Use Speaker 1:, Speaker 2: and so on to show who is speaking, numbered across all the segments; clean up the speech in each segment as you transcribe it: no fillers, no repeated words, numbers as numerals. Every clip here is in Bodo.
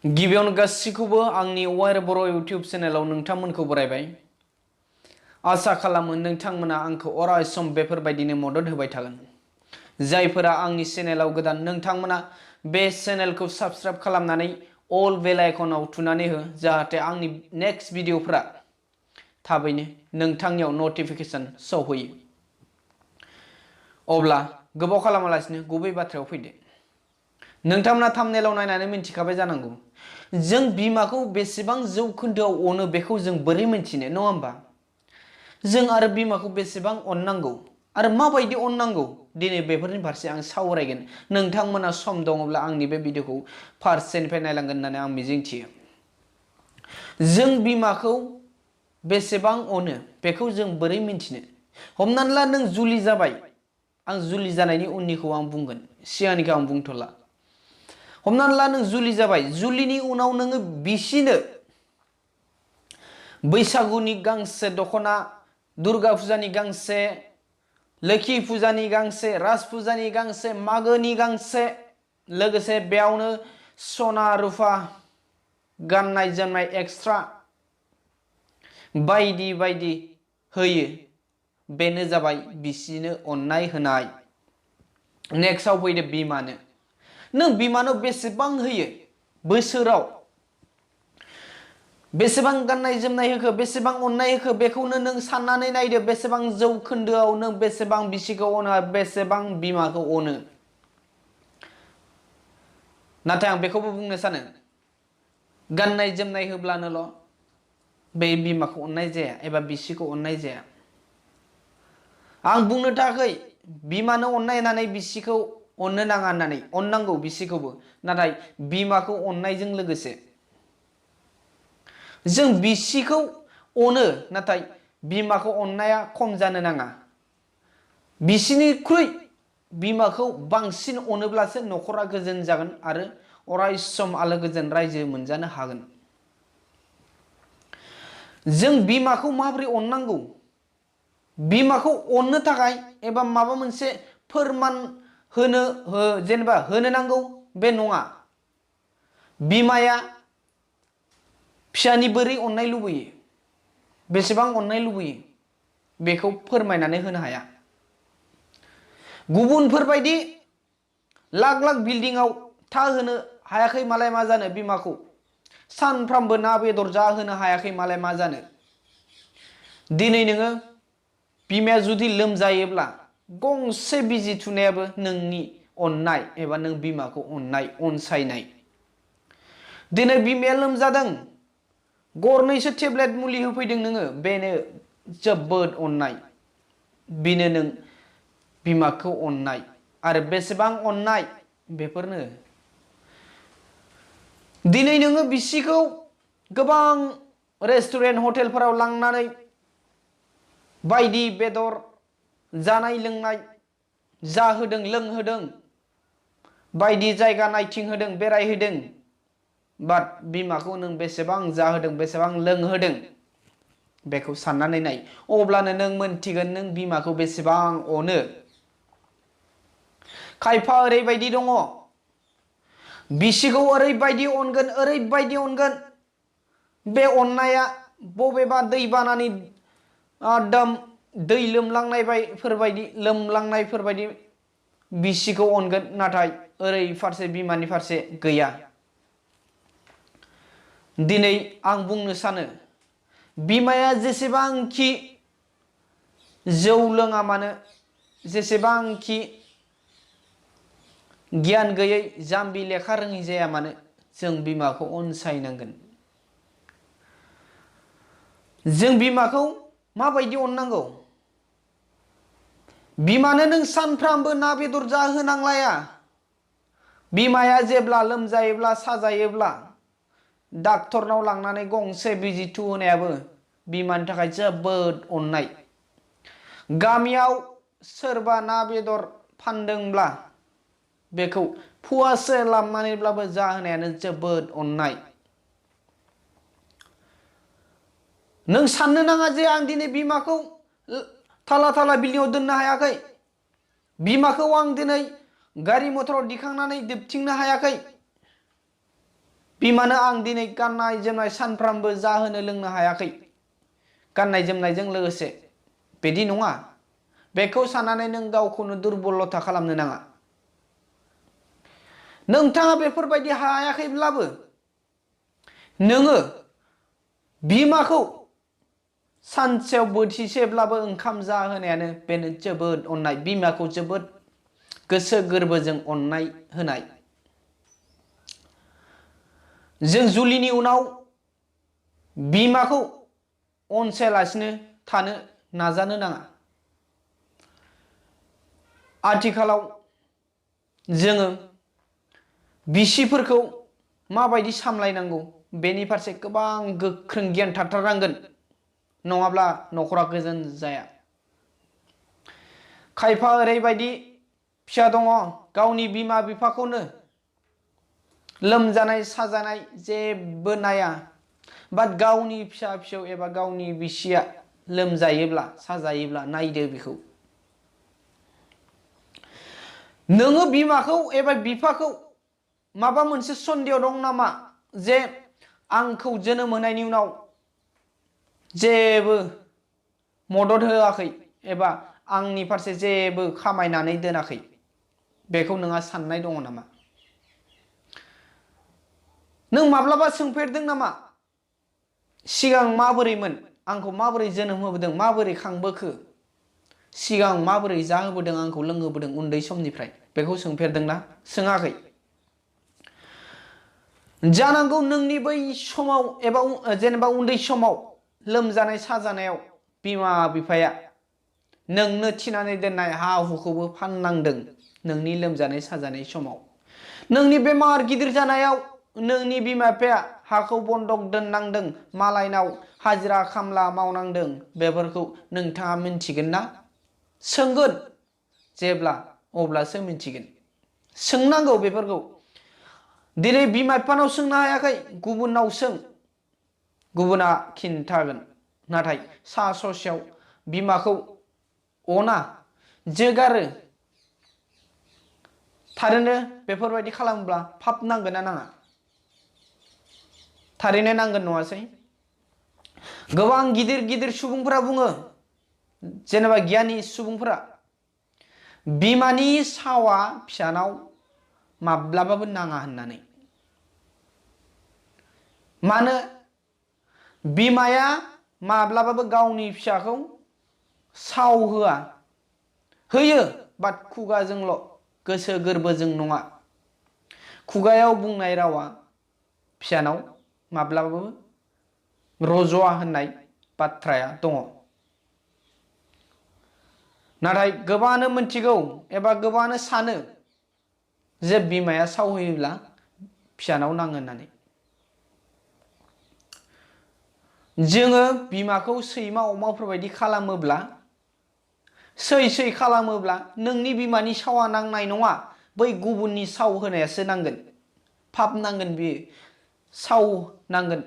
Speaker 1: गिबियावनो गासिखौबो आंनि वायर बर' इउटिउब चेनेलाव नोंथांमोनखौ बरायबाय। आसा खालामो नोंथांमोना आंखौ अराय सम बेफोरबायदिनो मदद होबाय थागोन। जायफोरा आंनि चेनेलाव गोदान नोंथांमोना बे चेनेलखौ साबस्क्राइब खालामनानै अल बेल आइकनाव थुनानै हो जाहाथे आंनि नेक्स्ट भिडिअफ्रा थाबैनो नोंथांनियाव नटिफिकेसन सौहैयो। अब्ला गोबाव खालामालासिनो गुबै बाथ्रायाव फैदो। नोंथांमोना थाम्बनेलाव नायनानै मिन्थिखाबाय जानांगौ जों बिमाखौ बेसेबां जौखोन्दोआव अनो बेखौ जों बोरै मिन्थिनो, नङा होमबा? जों आरो बिमाखौ बेसेबां अननांगौ आरो माबायदि अननांगौ दिनै बेफोरनि फारसे आं सावरायगोन। नोंथांमोना सम दङब्ला आंनि बे भिडिअखौ फारसेनिफ्राय नायलांगोन होननानै आं मिजिंथियो। जों बिमाखौ बेसेबां अनो बेखौ जों बोरै मिन्थिनो? हमनानै ला नों जुलि जाबाय, आं जुलि जानायनि उननिखौ आं बुंगोन, सिगांनिखौ आं बुंथ'ला। हमनानै ला नों जुलि जाबाय, जुलिनि उनाव नोङो बिसिनो बैसागुनि गांसे दख'ना, दुर्गा फुजानि गांसे, लोखि फुजानि गांसे, राज फुजानि गांसे, मागोनि गांसे, लोगोसे बेयावनो सना रुफा गाननाय जोमनाय एक्सट्रा बायदि बायदि होयो। बेनो जाबाय बिसिनो अननाय होनाय। नेक्स्टआव फैदो बिमानो। नों बिमानो बेसेबां होयो बोसोराव? बेसेबां गाननाय जोमनाय होखो, बेसेबां अननाय होखो बेखौनो नों साननानै नायदो। बेसेबां जौखोन्दोआव नों बेसेबां बिसिखौ अनो, बेसेबां बिमाखौ अनो। नाथाय आं बेखौबो बुंनो सानो गाननाय जोमनाय होब्लानोल' बे बिमाखौ अननाय जाया एबा बिसिखौ अननाय जाया। आं बुंनो थाखाय बिमानो अननाय होननानै बिसिखौ अननो नाङा होननानै, अननांगौ बिसिखौबो, नाथाय बिमाखौ अननायजों लोगोसे जों बिसिखौ अनो नाथाय बिमाखौ अननाया खम जानो नाङा। बिसिनिख्रुइ बिमाखौ बांसिन अनोब्लासो न'खरा गोजोन जागोन आरो अराय सम आलो गोजोन रायजो मोनजानो हागोन। जों बिमाखौ माबोरै अननांगौ? बिमाखौ अननो थाखाय एबा माबा मोनसे फोरमान जेनेबा होनो नांगौ बे नङा। बिमाया फिसानि बोरै अननाय लुबैयो, बेसेबां अननाय लुबैयो बेखौ फोरमायनानै होनो हाया। गुबुनफोरबायदि लाख लाख बिल्डिंआव थाहोनो हायाखै मालाय मा जानो बिमाखौ। सानफ्रामबो ना बेदर जाहोनो हायाखै मालाय मा जानो। दिनै नोङो बिमाया जुदि लोमजायोब्ला गंसे बिजि थुनायाबो नोंनि अननाय एबा नों बिमाखौ अननाय, अनसायनाय। दिनै बिमाया लोमजादों, गरनैसो टेब्लेट मुलि होफैदों नोङो, बेनो जोबोद अननाय। बेनो नों बिमाखौ अननाय। आरो बेसेबां अननाय बेफोरनो। दिनै नोङो बिसिखौ गोबां रेस्टुरेन्ट हटेलफोराव लांनानै बायदि बेदर जानाय लोंनाय जाहोदों, लोंहोदों, बायदि जायगा नायथिंहोदों, बेरायहोदों। बाट बिमाखौ नों बेसेबां जाहोदों, बेसेबां लोंहोदों बेखौ साननानै नाय। अब्लानो नों मोनथिगोन नों बिमाखौ बेसेबां अनो। खायफा ओरैबायदि दङ बिसिखौ ओरैबायदि अनगोन, ओरैबायदि अनगोन, बे अननाया बबेबा दैबानानि दै लोमलांनायफोरबायदि बिसिखौ अनगोन, नाथाय ओरै फारसे बिमानि फारसे गैया। दिनै आं बुंनो सानो बिमाया जेसेबांखि जौ लोङा मानो, जेसेबांखि गियान गैयै जाम्बि लेखा रोङै जाया मानो, जों बिमाखौ अनसायनांगोन। जों बिमाखौ माबायदि अननांगौ? बिमानो नों सानफ्रामबो ना बेदर जाहोनांलाया। बिमाया जेब्ला लोमजायोब्ला साजायोब्ला डाक्टरनाव लांनानै गंसे बिजि थुहोनायाबो बिमानि थाखाय जोबोद अननाय। गामियाव सोरबा ना बेदर फानदोंब्ला बेखौ फुवासे लाबनानैब्लाबो जाहोनायानो जोबोद अननाय। नों साननो नाङा जे आं दिनै बिमाखौ थाला थाला बिल्डिंआव दोननो हायाखै, बिमाखौ आं दिनै गारि मटराव दिखांनानै दोबथिंनो हायाखै। बिमानो आं दिनै गाननाय जोमनाय सानफ्रामबो जाहोनो लोंनो हायाखै गाननाय जोमनायजों लोगोसे बिदि नङा बेखौ साननानै नों गावखौनो दुरबलता खालामनो नाङा नोंथाङा बेफोरबायदि हायाखैब्लाबो नोङो बिमाखौ सानसेयाव बोथिसेब्लाबो ओंखाम जाहोनायानो बेनो जोबोद अननाय बिमाखौ जोबोद गोसो गोरबोजों अननाय होनाय जों जुलिनि उनाव बिमाखौ अनसायालासिनो थानो नाजानो नाङा आथिखालाव जोङो बिसिफोरखौ माबायदि सामलायनांगौ बेनि फारसे गोबां गोख्रों गियान थाथारनांगोन नङाब्ला नखरा गोजोन जाया खायफा ओरैबायदि फिसा दङ गावनि बिमा बिफाखौनो लोमजानाय साजानाय जेबो नाया बाट गावनि फिसा फिसौ एबा गावनि बिसिया लोमजायोब्ला साजायोब्ला नायदो बेखौ नोङो बिमाखौ एबा बिफाखौ माबा मोनसे सन्देह दं नामा जे आंखौ जोनोम होनायनि उनाव जेबो मदद होआखै एबा आंनि फारसे जेबो खामायनानै दोनाखै बेखौ नोंहा साननाय दङ नामा नों माब्लाबा सोंफेरदों नामा सिगां माबोरैमोन आंखौ माबोरै जोनोम होबोदों माबोरै खांबोखो सिगां माबोरै जाहोबोदों आंखौ लोंहोबोदों उन्दै समनिफ्राय बेखौ सोंफेरदोंना सोङाखै जानांगौ नोंनि बै समाव एबा जेनेबा उन्दै समाव लोमजानाय साजानायाव बिमा बिफाया नोंनो थिनानै दोननाय हा हुखौबो फाननांदों नोंनि लोमजानाय साजानाय समाव नोंनि बेमार गिदिर जानायाव नोंनि बिमा बिफाया हाखौ बन्दक दोननांदों मालायनाव हाजिरा खामला मावनांदों बेफोरखौ नोंथाङा मिन्थिगोन ना सोंगोन जेब्ला अब्लासो मिन्थिगोन सोंनांगौ बेफोरखौ दिनै बिमा बिफानाव सोंनो हायाखै गुबुनाव सों गुबुना खिन्थागोन नाथाय सा ससेयाव बिमाखौ अना जोगारो थारैनो बेफोरबायदि खालामोब्ला पाप नांगोन ना नाङा थारैनो नांगोन नङासै गोबां गिदिर गिदिर सुबुंफोरा बुङो जेनेबा गियानि सुबुंफोरा बिमानि सावा फिसानाव माब्लाबाबो नाङा होननानै मानो बिमाया माब्लाबाबो गावनि फिसाखौ साव होआ होयो बाट खुगाजोंल' गोसो गोरबोजों नङा खुगायाव बुंनाय रावा फिसानाव माब्लाबाबो रज'आ होननाय बाथ्राया दङ नाथाय गोबाङानो मिथिगौ एबा गोबाङानो सानो जे बिमाया साव होयोब्ला फिसानाव नाङो होननानै जोङो बिमाखौ सैमा अमाफोरबायदि खालामोब्ला सै खालामोब्ला नोंनि बिमानि सावा नांनाय नङा बै गुबुननि साव होनायासो नांगोन पाप नांगोन बियो साव नांगोन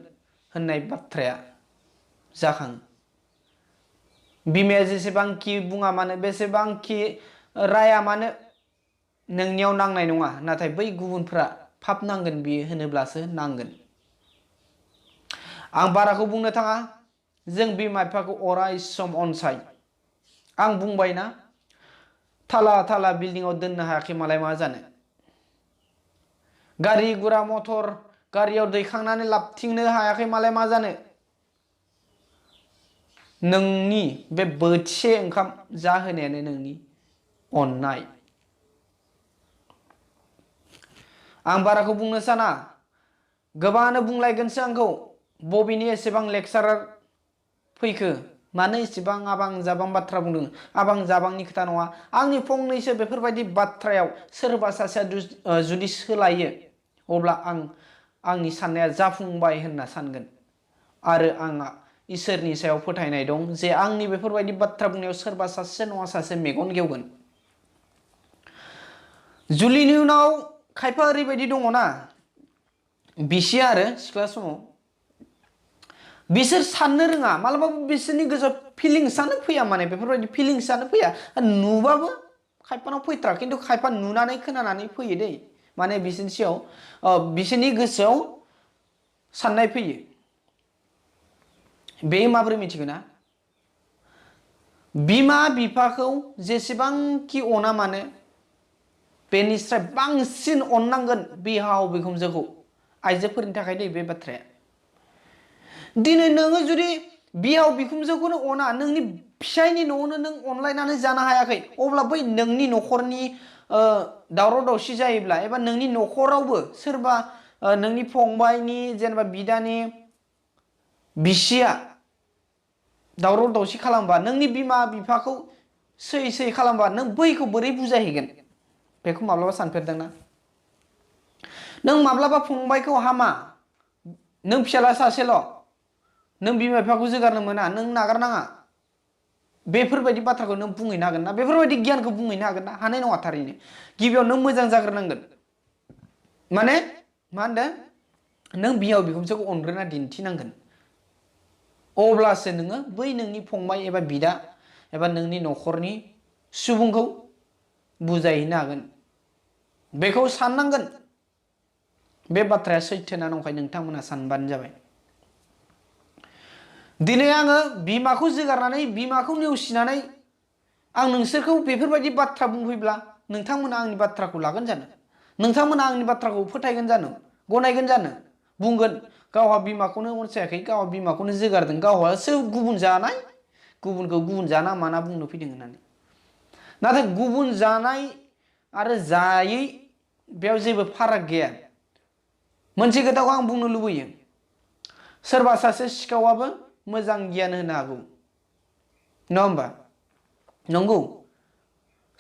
Speaker 1: होननाय बाथ्राया जाखाङो बिमाया जेसेबांखि बुङा मानो बेसेबांखि राया मानो नोंनियाव नांनाय नङा नाथाय बै गुबुनफ्रा पाप नांगोन बियो होनोब्लासो नांगोन आं बाराखौ बुंनो थाङा जों बिमा बिफाखौ अराय सम अनसाय आं बुंबायना थाला थाला बिल्डिंआव दोननो हायाखै मालाय मा जानो गारि गुरा मटर गारियाव दैखांनानै लाबथिंनो हायाखै मालाय मा जानो नोंनि बे बोथिसे ओंखाम जाहोनायानो नोंनि अननाय आं बाराखौ बुंनो साना गोबाङानो बुंलायगोनसो आंखौ बबेनि एसेबां लेक्सारार फैखो मानो एसेबां आबां जाबां बाथ्रा बुंदों आबां जाबांनि खोथा नङा आंनि फंनैसो बेफोरबायदि बाथ्रायाव सोरबा सासेया जुदि सोलायो अब्ला आंनि साननाया जाफुंबाय होनना सानगोन आरो आंहा इसोरनि सायाव फोथायनाय दं जे आंनि बेफोरबायदि बाथ्रा बुंनायाव सोरबा सासे नङा सासे मेगन गेवगोन जुलिनि उनाव खायफा ओरैबायदि दङना बिसिया आरो सिख्ला समाव बिसोर साननो रोङा मालाबाबो बिसोरनि गोसोआव फिलिंसानो फैया माने बेफोरबायदि फिलिंसानो फैया नुबाबो खायफानाव फैथारा खिन्थु खायफा नुनानै खोनानानै फैयो दै माने बिसोरनि गोसोआव साननाय फैयो बे माबोरै मिथिगोन ना बिमा बिफाखौ जेसेबांखि अना मानो बेनिफ्राय बांसिन अननांगोन बिहाव बिखुनजोखौ आइजोफोरनि थाखाय बे बाथ्राया दिनै नोङो जुदि बिहाव बिखुनजोखौनो अना नोंनि फिसायनि न'आवनो नों अनलायनानै जानो हायाखै अब्ला बै नोंनि न'खरनि दावराव दावसि जायोब्ला एबा नोंनि न'खरावबो सोरबा नोंनि फंबायनि जेनेबा बिदानि बिसिया दावराव दावसि खालामबा नोंनि बिमा बिफाखौ सै सै खालामबा नों बैखौ बोरै बुजायहैगोन बेखौ माब्लाबा सानफेरदोंना नों माब्लाबा फंबायखौ हामा नों फिसाला सासेल' नों बिमा बिफाखौ जोगारनो मोना नों नागारनाङा बेफोरबायदि बाथ्राखौ नों बुंहैनो हागोन ना बेफोरबायदि गियानखौ बुंहैनो हागोन ना हानाय नङा थारैनो गिबियाव नों मोजां जाग्रोनांगोन माने मा होनदों नों बिहाव बिखुनजोखौ अनग्रोना दिन्थिनांगोन अब्लासो नोङो बै नोंनि फंबाय एबा बिदा एबा नोंनि न'खरनि सुबुंखौ बुजायहैनो हागोन बेखौ साननांगोन बे बाथ्राया सैथोना नंखाय नोंथांमोना सानबानो जाबाय दिनै आङो बिमाखौ जोगारनानै बिमाखौ नेवसिनानै आं नोंसोरखौ बेफोरबायदि बाथ्रा बुंफैब्ला नोंथांमोना आंनि बाथ्राखौ लागोन जानो नोंथांमोना आंनि बाथ्राखौ फोथायगोन जानो गनायगोन जानो बुंगोन गावहा बिमाखौनो अनसायाखै गावहा बिमाखौनो जोगारदों गावहासो गुबुन जानाय गुबुनखौ गुबुन जाना माना बुंनो फैदों होननानै नाथाय गुबुन जानाय आरो जायै बेयाव जेबो फाराग गैया मोनसे खोथाखौ आं बुंनो लुबैयो सोरबा सासे सिखावाबो मोजां गियान होनो हागौ नङा होमबा नंगौ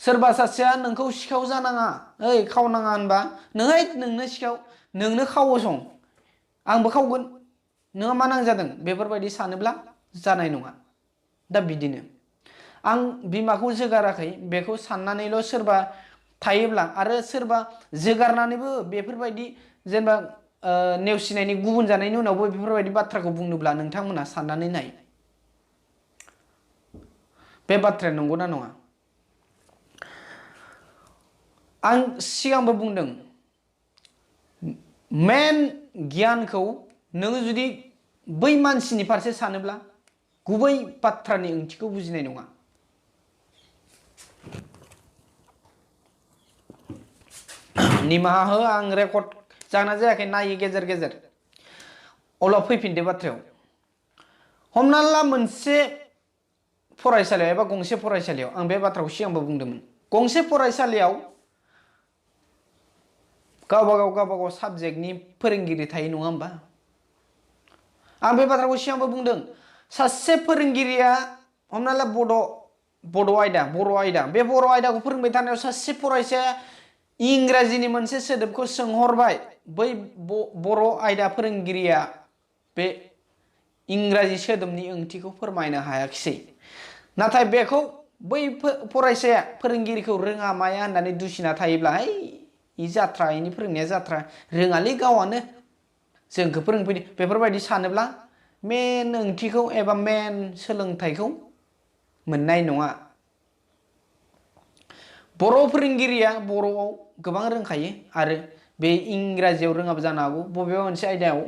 Speaker 1: सोरबा सासेया नोंखौ सिखाव जानाङा ओइ खावनाङा होनबा नोंहाय नोंनो सिखाव नोंनो खावो सं आंबो खावगोन नोंहा मा नांजादों बेफोरबायदि सानोब्ला जानाय नङा दा बिदिनो आं बिमाखौ जोगाराखै बेखौ साननानैल' सोरबा थायोब्ला आरो सोरबा जोगारनानैबो बेफोरबायदि जेनेबा नेवसिनायनि गुबुन जानायनि उनावबो बेफोरबायदि बाथ्राखौ बुंनोब्ला नोंथांमोना साननानै नाय बे बाथ्राया नंगौना नङा आं सिगांबो बुंदों मेन गियानखौ नोङो जुदि बै मानसिनि फारसे सानोब्ला गुबै बाथ्रानि ओंथिखौ बुजिनाय नङा निमाहा हो आं रेकर्ड जाना जायाखै नायो गेजेर गेजेर अब्ला फैफिनदो बाथ्रायाव हमना ला मोनसे फरायसालियाव एबा गंसे फरायसालियाव आं बे बाथ्राखौ सिगांबो बुंदोंमोन गंसे फरायसालियाव गावबा गाव साबजेक्टनि फोरोंगिरि थायो नङा होमबा आं बे बाथ्राखौ सिगांबो बुंदों सासे फोरोंगिरिया हमना ला बर' आयदा बे बर' आयदाखौ फोरोंबाय थानायाव सासे फरायसाया इंराजिनि मोनसे सोदोबखौ सोंहरबाय बै बर' आयदा फोरोंगिरिया बे इंराजि सोदोबनि ओंथिखौ फोरमायनो हायाखिसै नाथाय बेखौ बै फरायसाया फोरोंगिरिखौ रोङा माया होननानै दुसिना थायोब्ला है इ जाथ्रा इनि फोरोंनाया जाथ्रा रोङालै गावआनो जोंखौ फोरोंफैदो बेफोरबायदि सानोब्ला मेन ओंथिखौ एबा मेन सोलोंथाइखौ मोननाय नङा बर' फोरोंगिरिया बर'आव गोबां रोंखायो आरो बे इंराजियाव रोङाबो जानो हागौ बबेबा मोनसे आयदायाव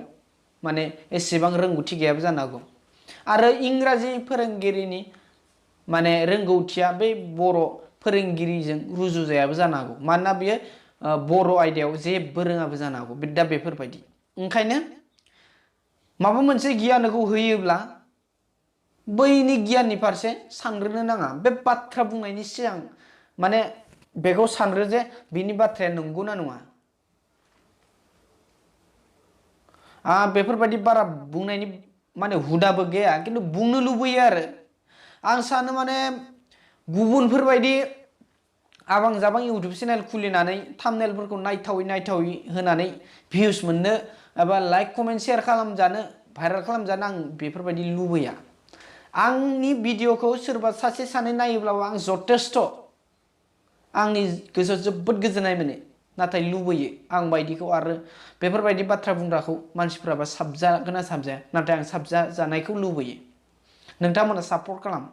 Speaker 1: माने एसेबां रोंगौथि गैयाबो जानो हागौ आरो इंराजि फोरोंगिरिनि माने रोंगौथिया बै बर' फोरोंगिरिजों रुजुजायाबो जानो हागौ मानोना बियो बर' आयदायाव जेबो रोङाबो जानो हागौ दा बेफोरबायदि ओंखायनो माबा मोनसे गियानखौ होयोब्ला बैनि गियाननि फारसे सानग्रोनो नाङा बे बाथ्रा बुंनायनि सिगां माने बेखौ सानग्रो जे बिनि बाथ्राया नंगौना नङा बेफोरबायदि बारा बुंनायनि माने हुदाबो गैया खिन्थु बुंनो लुबैयो आरो आं सानो माने गुबुनफोरबायदि आबां जाबां इउटुब चेनेल खुलिनानै थाम्बनेलफोरखौ नायथावै होनानै भिउस मोननो एबा लाइक कमेन्ट शेयार खालामजानो भाइरेल खालामजानो आं बेफोरबायदि लुबैया आंनि भिडिअखौ सोरबा सासे सानै नायोब्लाबो आं जथेस्थ आंनि गोसोआव जोबोद गोजोननाय मोनो नाथाय लुबैयो आं बायदिखौ आरो बेफोरबायदि बाथ्रा बुंग्राखौ मानसिफ्राबा साबजागोन ना साबजाया नाथाय आं साबजाजानायखौ लुबैयो नोंथांमोना सापर्ट खालाम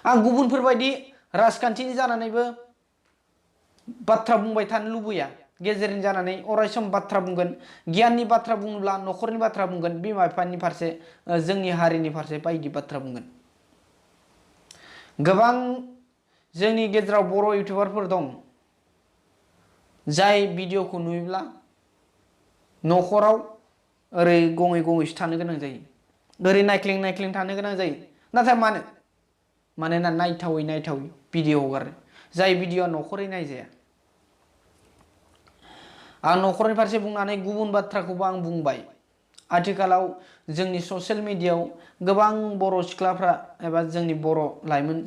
Speaker 1: आं गुबुनफोरबायदि राजखान्थिनि जानानैबो बाथ्रा बुंबाय थानो लुबैया गेजेरनि जानानै अरायसम बाथ्रा बुंगोन गियाननि बाथ्रा बुङोब्ला न'खरनि बाथ्रा बुंगोन बिमा बिफानि फारसे जोंनि हारिनि फारसे बायदि बाथ्रा बुंगोन गोबां जोंनि गेजेराव बर' इउटिउबारफोर दं जाय भिडिअखौ नुयोब्ला न'खराव ओरै गङै गङैसो थानो गोनां जायो ओरै नायख्लें नायख्लें थानो गोनां जायो नाथाय मानोना नायथावै भिडिअ हगारो जाय भिडिअआ न'खरै नायजाया आं न'खरनि फारसे बुंनानै गुबुन बाथ्राखौबो आं बुंबाय आथिखालाव जोंनि ससियेल मिडियायाव गोबां बर' सिख्लाफ्रा एबा जोंनि बर' लाइमोन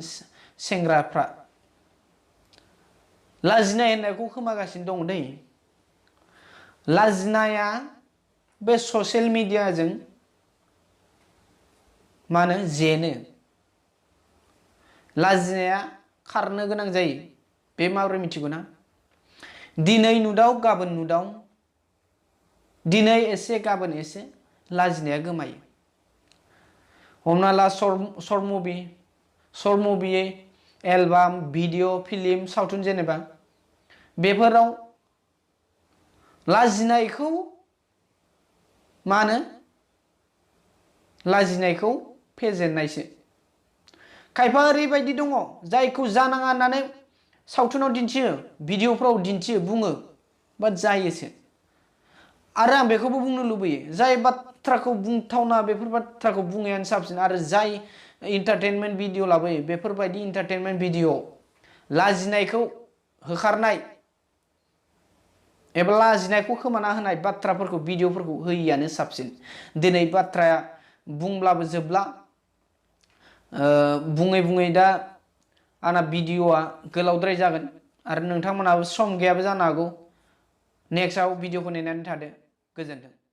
Speaker 1: सेंग्राफ्रा लाजिनाय होननायखौ खोमागासिनो दं दै लाजिनाया बे ससियेल मिडियाजों जेनो लाजिनाया खारनो गोनां जायो बे माबोरै मिथिगौ ना दिनै नुदाव गाबोन नुदाव दिनै एसे गाबोन एसे लाजिनाया गोमायो हमना ला short movie album video film सावथुन जेनेबा बेफोराव लाजिनायखौ लाजिनायखौ फेजेननायसो खायफा ओरैबायदि दङ जायखौ जानाङा होननानै सावथुनाव दिन्थियो भिडिअफ्राव दिन्थियो बुङो बाट जायोसो आरो आं बेखौबो बुंनो लुबैयो जाय बाथ्राखौ बुंथावना बेफोर बाथ्राखौ बुङैयानो साबसिन आरो जाय इन्टारटेनमेन्ट भिडिअ लाबोयो बेफोरबायदि इन्टारटेनमेन्ट भिडिअ लाजिनायखौ होखारनाय एबा लाजिनायखौ खोमाना होनाय बाथ्राफोरखौ भिडिअफोरखौ होयियानो साबसिन दिनै बाथ्राया बुंब्लाबो जोबला बुङै बुङै दा आंना भिडिअआ गोलावद्राय जागोन आरो नोंथांमोनहाबो सम गैयाबो जानो हागौ नेक्स्टआव भिडिअखौ नेनानै थादो गोजोन्थों